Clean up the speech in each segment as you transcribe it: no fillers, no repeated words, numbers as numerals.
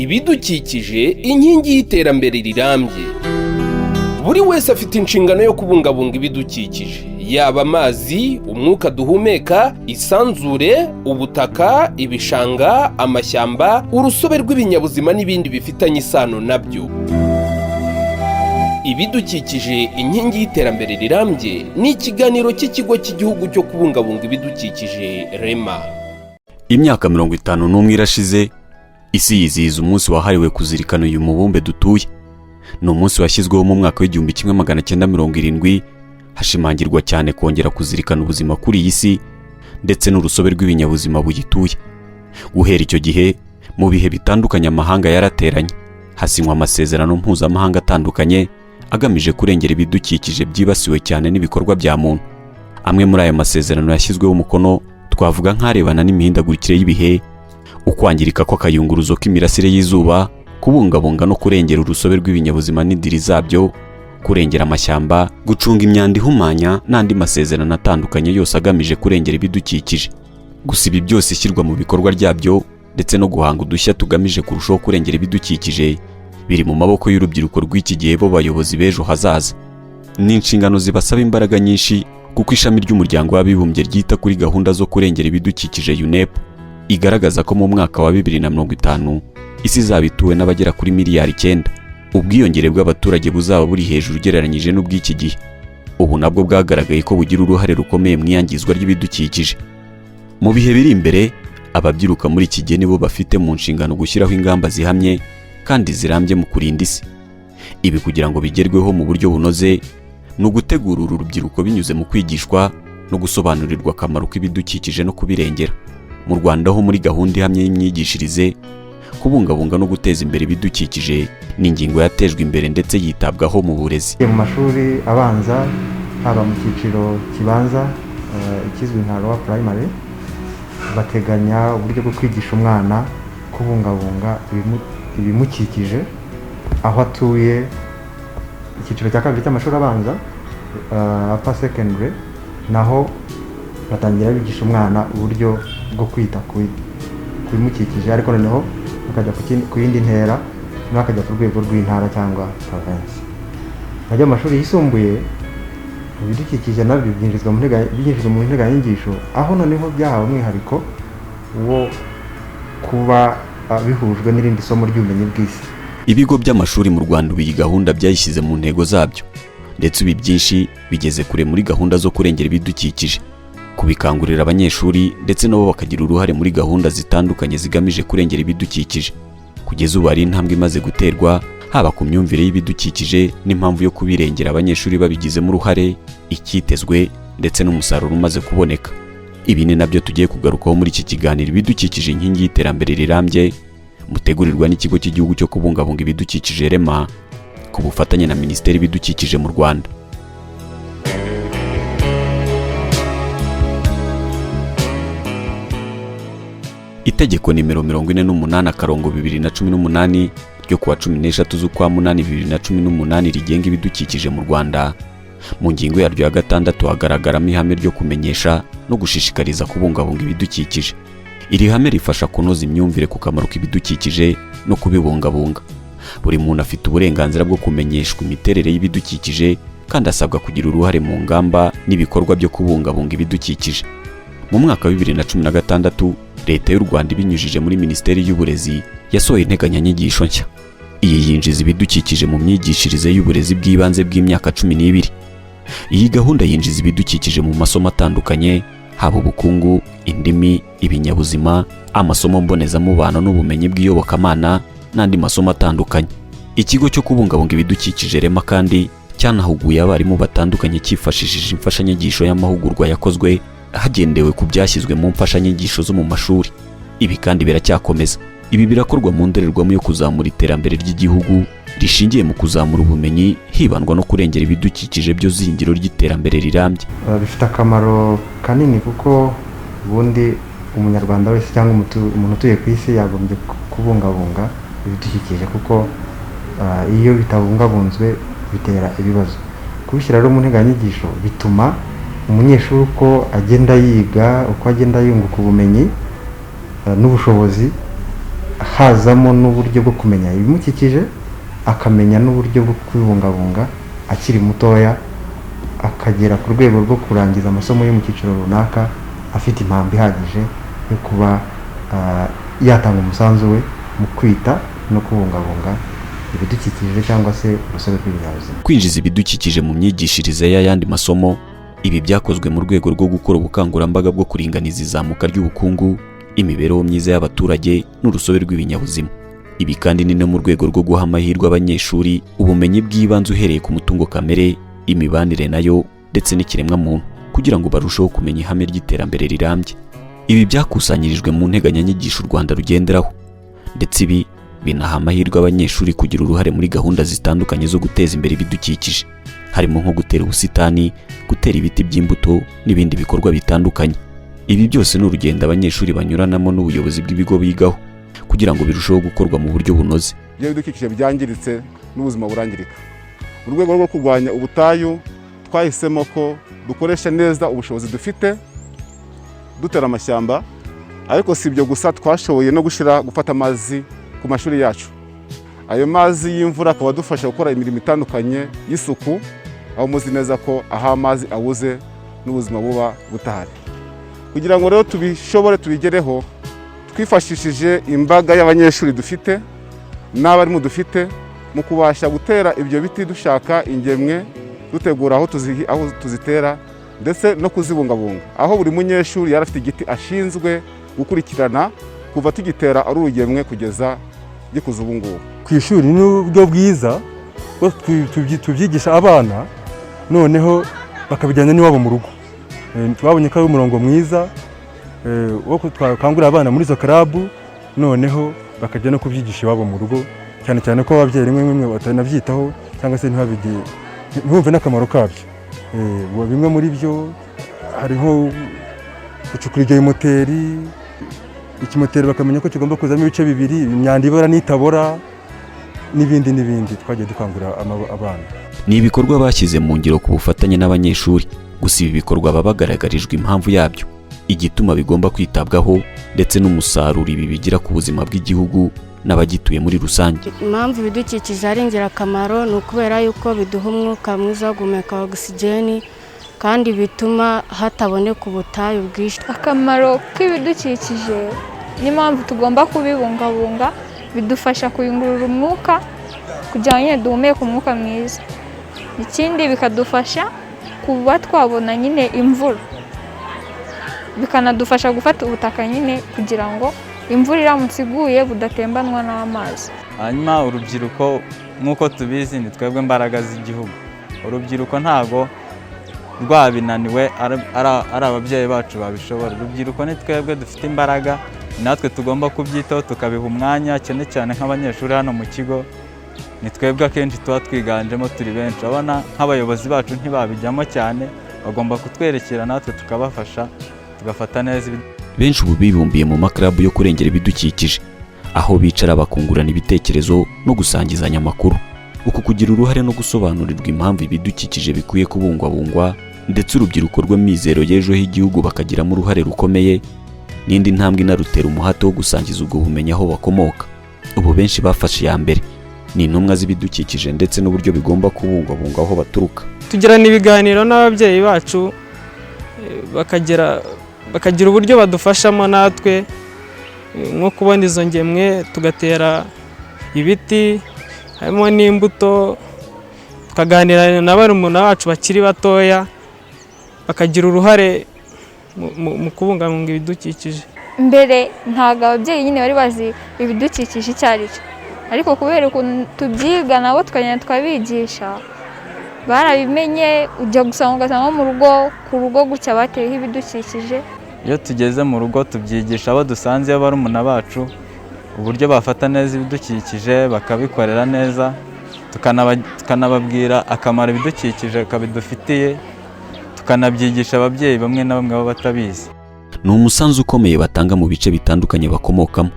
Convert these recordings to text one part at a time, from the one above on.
Ibidukikije, inkingi y'iterambere rirambye. Buri wese afite inshingano yo kubungabunga ibidukikije, yaba amazi, umwuka duhumeka, isanzure, ubutaka, ibishanga, amashyamba, urusobe rw'ibinyabuzima n'ibindi bifitanye isano nabyo. Ibidukikije, inkingi y'iterambere rirambye ni ikiganiro cy'Ikigo cy'Igihugu cyo Kubungabunga Ibidukikije, REMA. Imyaka 51 irashize isi yizihiza umunsi wahariwe kuzirikana uyu mubumbe dutuye. Ni umunsi washyizweho mu mwaka wa 1970, hashimangirwa cyane kongera kuzirikana ubuzima kuri iyi si ndetse n'urusobe rw'ibinyabuzima buyituye. Guhera icyo gihe, mu bihe bitandukanye amahanga yarateranye, hasinywa amasezerano mpuzamahanga atandukanye agamije kurengera ibidukikije byibasiwe cyane n'ibikorwa bya muntu. Amwe muri ayo masezerano yashyizweho umukono twavuga nk'arebana n'imihindagurikire y'ibihe, ukwangirika kw'akayunguruzo k'imirasire y'izuba, kubungabunga no kurengera urusobe rw'ibinyabuzima n'indiri zabyo, kurengera amashyamba, gucunga imyanda ihumanya n'andi masezerano atandukanye yose agamije kurengera ibidukikije. Gusa ibi byose, ishyirwa mu bikorwa ryabyo ndetse no guhanga udushya tugamije kurushaho kurengera ibidukikije biri mu maboko y'urubyiruko rw'iki gihe, bo bayobozi b'ejo hazaza. Ni inshingano zibasaba imbaraga nyinshi, kuko ishami ry'Umuryango w'Abibumbye ryita kuri gahunda zo kurengera ibidukikije, UNEP, igaragaza ko mu mwaka wa 2050 isi izaba ituwe n'abagera kuri miliyari 9. Ubwiyongere bw'abaturage buzaba buri hejuru ugereranyije n'ubw'iki gihe. Ubu nabwo bwagaragaye ko bugira uruhare rukomeye mu iyangizwa ry'ibidukikije. Mu bihe biri imbere, ababyiruka muri iki gihe nibo bafite mu nshingano gushyiraho ingamba zihamye kandi zirambye mu kurinda isi. Ibi kugira ngo bigerweho mu buryo bunoze ni ugutegura uru rubyiruko binyuze mu kwigishwa no gusobanurirwa akamaro k'ibidukikije no kubirengera. Mu Rwanda ho, muri gahunda ihamye y'imyigishirize, kubungabunga no guteza imbere ibidukikije ni ingingo yatejwe imbere ndetse yitabwaho mu burezi. Mu mashuri abanza, haba mu cyiciro kibanza, ikizwi nka lower primary, bateganya uburyo bwo kwigisha umwana kubungabunga ibimukikije aho atuye. Icyiciro cya kabiri cy'amashuri abanza, upper secondary, naho batangira bigisha umwana uburyo bwo kwita ku bimukikije, ariko noneho bakajya ku yindi ntera, noneho akajya ku rwego rw'intara cyangwa province. Bajya mu mashuri yisumbuye, ibidukikije nabyo byinjizwa mu nteganyanyigisho, aho noneho byahawe umwihariko wo kuba bihujwe n'irindi somo ry'ubumenyi bw'isi. Ibigo by'amashuri mu Rwanda ubu iyi gahunda byayishyize mu ntego zabyo, ndetse ubu byinshi bigeze kure muri gahunda zo kurengera ibidukikije, kubikangurira abanyeshuri, ndetse nabo bakagira uruhare muri gahunda zitandukanye zigamije kurengera ibidukikije. Kugeza ubu hari intambwe imaze guterwa, haba ku myumvire y'ibidukikije n'impamvu yo kubirengera, abanyeshuri babigizemo uruhare, icyitezwe ndetse n'umusaruro umaze kuboneka. Ibi ni nabyo tugiye kugarukaho muri iki kiganiro Ibidukikije, inkingi y'iterambere rirambye, mutegurirwa n'Ikigo cy'Igihugu cyo Kubungabunga Ibidukikije, REMA, ku bufatanye na Minisiteri y'Ibidukikije mu Rwanda. Itegeko nimero 48/2018 ryo kuwa 13 z'ukwa munani 2018 rigenga ibidukikije mu Rwanda, mu ngingo yaryo ya gatandatu hagaragaramo ihame ryo kumenyesha no gushishikariza kubungabunga ibidukikije. Iri hame rifasha kunoza imyumvire ku kamaro k'ibidukikije no kubibungabunga. Buri muntu afite uburenganzira bwo kumenyeshwa imiterere y'ibidukikije, kandi asabwa kugira uruhare mu ngamba n'ibikorwa byo kubungabunga ibidukikije. Mu mwaka wa 2016, Leta y'u Rwanda ibinyujije muri Minisiteri y'Uburezi yasohoye integanyanyigisho nshya. Iyi yinjiza ibidukikije mu myigishirize y'uburezi bw'ibanze bw'imyaka 12. Iyi gahunda yinjiza ibidukikije mu masomo atandukanye, haba ubukungu, indimi, ibinyabuzima, amasomo mbonezamubano n'ubumenyi bw'iyobokamana n'andi masomo atandukanye. Ikigo cyo Kubungabunga Ibidukikije, REMA, kandi cyanahuguye abarimu batandukanye cyifashishije imfashanyigisho y'amahugurwa yakozwe hagendewe ku byashyizwe mu mfashanyigisho zo mu mashuri. Ibi kandi biracyakomeza. Ibi birakorwa mu ndorerwamo yo kuzamura iterambere ry'igihugu rishingiye mu kuzamura ubumenyi, hibandwa no kurengera ibidukikije byo zingiro ry'iterambere rirambye. Bifite akamaro kanini, kuko ubundi umunyarwanda wese cyangwa umuntu utuye ku isi yagombye kubungabunga ibidukikije, kuko iyo bitabungabunzwe bitera ibibazo. Kubishyira rero mu nteganyanyigisho bituma umunyeshuri, uko agenda yiga, uko agenda yunguka ubumenyi n'ubushobozi, Hazamo n'uburyo bwo kumenya ibimukikije, akamenya n'uburyo bwo kubibungabunga akiri mutoya, akagera ku rwego rwo kurangiza amasomo yo mu cyiciro runaka afite impamba ihagije yo kuba yatanga umusanzu we mu kwita no kubungabunga ibidukikije cyangwa se urusobe rw'ibinyabuzima. Kwinjiza ibidukikije mu myigishirize y'ayandi masomo, ibi byakozwe mu rwego rwo gukora ubukangurambaga bwo kuringaniza izamuka ry'ubukungu, imibereho myiza y'abaturage n'urusobe rw'ibinyabuzima. Ibi kandi ni no mu rwego rwo guha amahirwe abanyeshuri ubumenyi bw'ibanze uhereye ku mutungo kamere, imibanire nayo ndetse n'ikiremwamuntu, kugira ngo barusheho kumenya ihame ry'iterambere rirambye. Ibi byakusanyirijwe mu nteganyanyigisho u Rwanda rugenderaho, ndetse ibi binaha amahirwe abanyeshuri kugira uruhare muri gahunda zitandukanye zo guteza imbere ibidukikije, harimo nko gutera ubusitani, gutera ibiti by'imbuto n'ibindi bikorwa bitandukanye. Ibi byose ni urugendo abanyeshuri banyuranamo n'ubuyobozi bw'ibigo bigaho kugira ngo birusheho gukorwa mu buryo bunoze. Iyo ibidukikije byangiritse, n'ubuzima burangirika. Mu rwego rwo kurwanya ubutayu, twahisemo ko dukoresha neza ubushobozi dufite dutera amashyamba. Ariko si ibyo gusa, twashoboye no gushyira gufata amazi ku mashuri yacu. Ayo mazi y'imvura akaba adufasha gukora imirimo itandukanye y'isuku, aho muzi neza ko aho amazi abuze n'ubuzima buba butahari. Kugira ngo rero tubishobore, tubigereho, twifashishije imbaga y'abanyeshuri dufite n'abarimu dufite mu kubasha gutera ibyo biti, dushaka ingemwe, dutegura aho tuzitera ndetse no kuzibungabunga, aho buri munyeshuri yari afite igiti ashinzwe gukurikirana kuva tugitera ari urugemwe kugeza gikuze ubu ngubu. Ku ishuri ni uburyo bwiza bwo tubyigisha abana, noneho bakabijyana n'iwabo mu rugo. Twabonye ko ari umurongo mwiza wo twakangurira abana muri izo club, noneho bakajya no kubyigisha iwabo mu rugo, cyane cyane ko ababyeyi rimwe rimwe batanabyitaho cyangwa se ntibabigire, ntibumve n'akamaro kabyo. Bimwe muri byo hariho gucukura ibyo bimoteri, ikimoteri bakamenya ko kigomba kuzamo ibice bibiri, imyanda ibora n'itabora, n'ibindi n'ibindi twagiye dukangurira abana. Ni ibikorwa bashyize mu ngiro ku bufatanye n'abanyeshuri. Gusa ibi bikorwa baba bagaragarijwe impamvu yabyo, igituma bigomba kwitabwaho, ndetse n'umusaruro ibi bigira ku buzima bw'igihugu n'abagituye muri rusange. Impamvu ibidukikije ari ingirakamaro ni ukubera yuko biduha umwuka mwiza wo guhumeka wa ogisigeni, kandi bituma hataboneka ubutayu bwinshi. Akamaro k'ibidukikije n'impamvu tugomba kubibungabunga: bidufasha kuyungurura umwuka kugira ngo nyine duhumeke umwuka mwiza. Ikindi, bikadufasha kuba twabona nyine imvura, bikanadufasha gufata ubutaka nyine kugira ngo imvura iramutse iguye budatembanwa n'amazi. Hanyuma urubyiruko, nk'uko tubizi, ni twebwe mbaraga z'igihugu. Urubyiruko ntabwo rwabinaniwe, ari ababyeyi bacu babishobora. Urubyiruko ni twebwe dufite imbaraga, natwe tugomba kubyitaho, tukabiha umwanya, cyane cyane nk'abanyeshuri hano mu kigo. Ni twebwe akenshi tuba twiganjemo, turi benshi. Urabona nk'abayobozi bacu ntibabijyamo cyane, bagomba kutwerekera, natwe tukabafasha, tugafata neza. Benshi ubu bibumbiye mu ma club yo kurengera ibidukikije, aho bicara bakungurana ibitekerezo no gusangizanya amakuru. Uku kugira uruhare no gusobanurirwa impamvu ibidukikije bikwiye kubungwabungwa, ndetse urubyiruko rw'amizero y'ejo h'igihugu bakagiramo uruhare rukomeye, n'indi ntambwe inarutera umuhate wo gusangiza ubwo bumenyi aho bakomoka. Ubu benshi bafashe iya mbere, ni intumwa z'ibidukikije ndetse n'uburyo bigomba kubungwabungwa aho baturuka. Tugirana ibiganiro n'ababyeyi bacu, bakagira uburyo badufashamo natwe, nko kubona izo ngemwe tugatera ibiti harimo n'imbuto, tukaganira na barumuna bacu bakiri batoya, bakagira uruhare mu kubungabunga ibidukikije. Mbere ntabwo ababyeyi nyine bari bazi ibidukikije icyo ari cyo, ariko kubera ukuntu tubyiga nabo tukagenda tukabigisha, barabimenye. Ujya gusanga ugasanga nko mu rugo, ku rugo gutya bateyeho ibidukikije. Iyo tugeze mu rugo tubyigisha abo dusanze, barumuna bacu, uburyo bafata neza ibidukikije, bakabikorera neza, tukanababwira akamaro ibidukikije kabidufitiye, tukanabyigisha ababyeyi bamwe na bamwe baba batabizi. Ni umusanzu ukomeye batanga mu bice bitandukanye bakomokamo.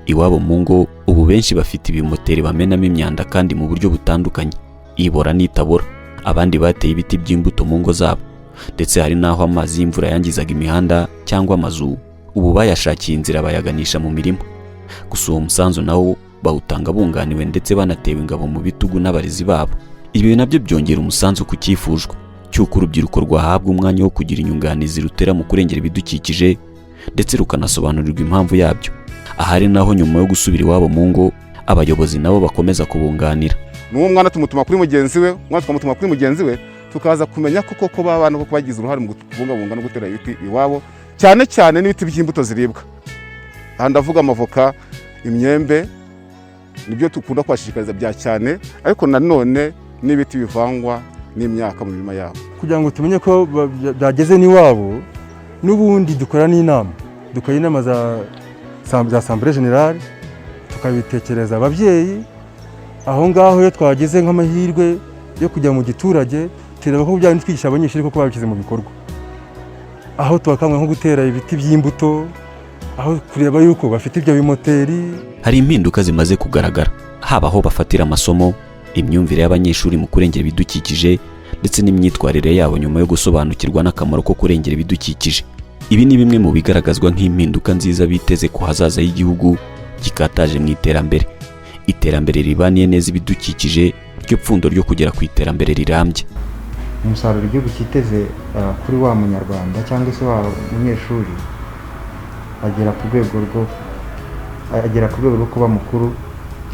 Iwabo mu ngo ubu benshi bafite ibimoteri bamenamo imyanda, kandi mu buryo butandukanye, ibora n'itabora. Abandi bateye ibiti by'imbuto mu ngo zabo, ndetse hari n'aho amazi y'imvura yangizaga imihanda cyangwa amazu, ubu bayashakiye inzira bayaganisha mu mirima. Gusa uwo musanzu nawo bawutanga bunganiwe ndetse banatewe ingabo mu bitugu n'abarezi babo. Ibi nabyo byongera umusanzu ku cyifujwe cy'uko urubyiruko rwahabwa umwanya wo kugira inyunganizi rutera mu kurengera ibidukikije, ndetse rukanasobanurirwa impamvu yabyo. Ahari naho nyuma yo gusubira iwabo mu ngo, abayobozi nabo bakomeza kubunganira. N'uwo mwana tumutuma kuri mugenzi we, umwana tukamutuma kuri mugenzi we, tukaza kumenya ko koko ba bana koko bagize uruhare mu kubungabunga no gutera ibiti iwabo, cyane cyane n'ibiti by'imbuto ziribwa. Aha ndavuga amavoka, imyembe, nibyo dukunda kubashishikariza bya cyane, ariko nanone n'ibiti bivangwa n'imyaka mu mirima yabo. Kugira ngo tumenye ko byageze n'iwabo, n'ubundi dukora n'inama, dukora inama za assemblée générale, tukabitekereza ababyeyi aho ngaho. Iyo twagize nk'amahirwe yo kujya mu giturage, tureba ko bya twigisha abanyeshuri koko babishyize mu bikorwa, aho tubakangurira nko gutera ibiti by'imbuto, aho kureba yuko bafite ibyo bimoteri. Hari impinduka zimaze kugaragara, haba aho bafatira amasomo, imyumvire y'abanyeshuri mu kurengera ibidukikije, ndetse n'imyitwarire yabo nyuma yo gusobanukirwa n'akamaro ko kurengera ibidukikije. Ibi ni bimwe mu bigaragazwa nk'impinduka nziza biteze ku hazaza h'igihugu gikataje mu iterambere, iterambere ribaniye neza ibidukikije, ryo pfundo ryo kugera ku iterambere rirambye. Umusaruro igihugu cyiteze kuri wa munyarwanda cyangwa se wa munyeshuri agera ku rwego rwo kuba mukuru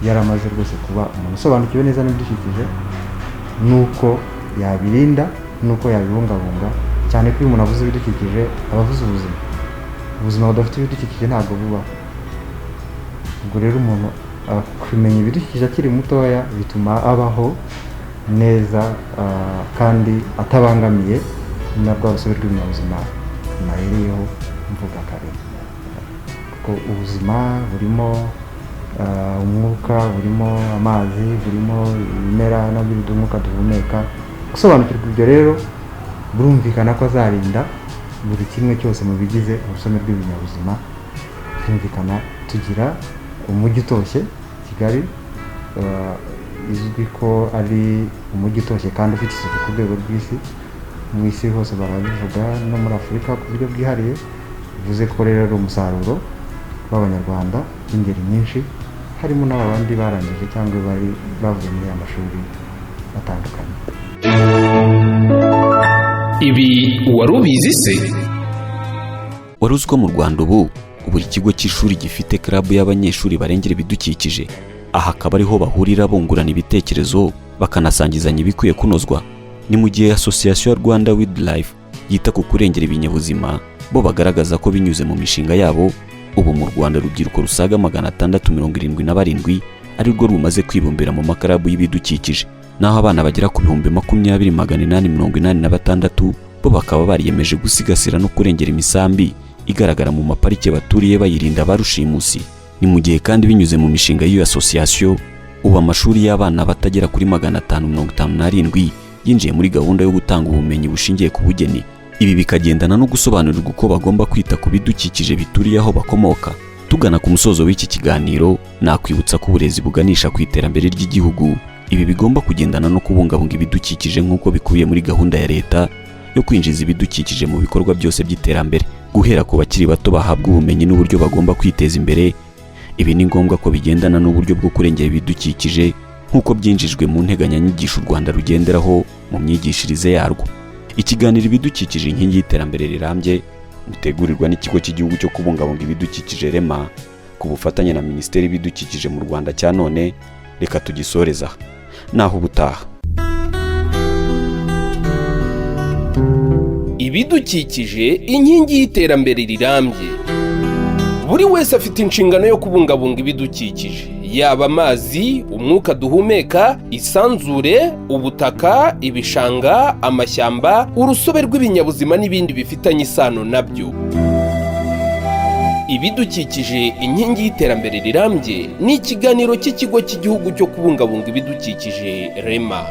yaramaze rwose kuba umuntu usobanukiwe neza n'ibidukikije, n'uko yabirinda, n'uko yabibungabunga. Cyane ko iyo umuntu avuze ibidukikije aba avuze ubuzima. Ubuzima budafite ibidukikije ntabwo bubaho. Ubwo rero umuntu kumenya ibidukikije akiri mutoya bituma abaho neza, kandi atabangamiye na rwa rusobe rw'ibinyabuzima nahereyeho mvuga kare, kuko ubuzima burimo umwuka, burimo amazi, burimo ibimera nabyo biduha umwuka duhumeka. Gusobanukirwa ibyo rero, burumvikana ko azarinda buri kimwe cyose mu bigize urusobe rw'ibinyabuzima. Birumvikana tugira umujyi utoshye, Kigali izwi ko ari umujyi utoshye kandi ufite isuku ku rwego rw'isi, mu isi hose barabivuga, no muri Afurika ku buryo bwihariye. Bivuze ko rero ari umusaruro w'Abanyarwanda b'ingeri nyinshi, harimo n'aba bandi barangije cyangwa bari bavuye muri aya mashuri atandukanye. Ibi wari ubizi se? Wari uzi ko mu Rwanda ubu buri kigo cy'ishuri gifite club y'abanyeshuri barengera ibidukikije? Aha akaba ariho bahurira bungurana ibitekerezo, bakanasangizanya ibikwiye kunozwa. Ni mu gihe Association ya Rwanda Wildlife yita ku kurengera ibinyabuzima bo bagaragaza ko binyuze mu mishinga yabo, ubu mu Rwanda urubyiruko rusaga 677 ari rwo rumaze kwibumbira mu makarabu y'ibidukikije, naho abana bagera ku 20,886 bo bakaba bariyemeje gusigasira no kurengera imisambi igaragara mu maparike baturiye, bayirinda ba rushimusi. Ni mu gihe kandi binyuze mu mishinga y'iyo association, ubu amashuri y'abana batagera kuri 557 yinjiye muri gahunda yo gutanga ubumenyi bushingiye ku bugeni. Ibi bikagendana no gusobanurirwa uko bagomba kwita ku bidukikije bituriye aho bakomoka. Tugana ku musozo w'iki kiganiro, nakwibutsa ko uburezi buganisha ku iterambere ry'igihugu, ibi bigomba kugendana no kubungabunga ibidukikije nk'uko bikubiye muri gahunda ya leta yo kwinjiza ibidukikije mu bikorwa byose by'iterambere, guhera ku bakiri bato bahabwa ubumenyi n'uburyo bagomba kwiteza imbere. Ibi ni ngombwa ko bigendana n'uburyo bwo kurengera ibidukikije nk'uko byinjijwe mu nteganyanyigisho u Rwanda rugenderaho mu myigishirize yarwo. Ikiganiro Ibidukikije, inkingi y'iterambere rirambye, bitegurirwa n'Ikigo cy'Igihugu cyo Kubungabunga Ibidukikije REMA ku bufatanye na Minisiteri y'Ibidukikije mu Rwanda cya none, reka tugisoreza aha. Naho ubutaha. Ibidukikije, inkingi y'iterambere rirambye. Buri wese afite inshingano yo kubungabunga ibidukikije, yaba amazi, umwuka duhumeka, isanzure, ubutaka, ibishanga, amashyamba, urusobe rw'ibinyabuzima n'ibindi bifitanye isano nabyo. Ibidukikije, inkingi y'iterambere rirambye ni ikiganiro cy'Ikigo cy'Igihugu cyo Kubungabunga Ibidukikije REMA.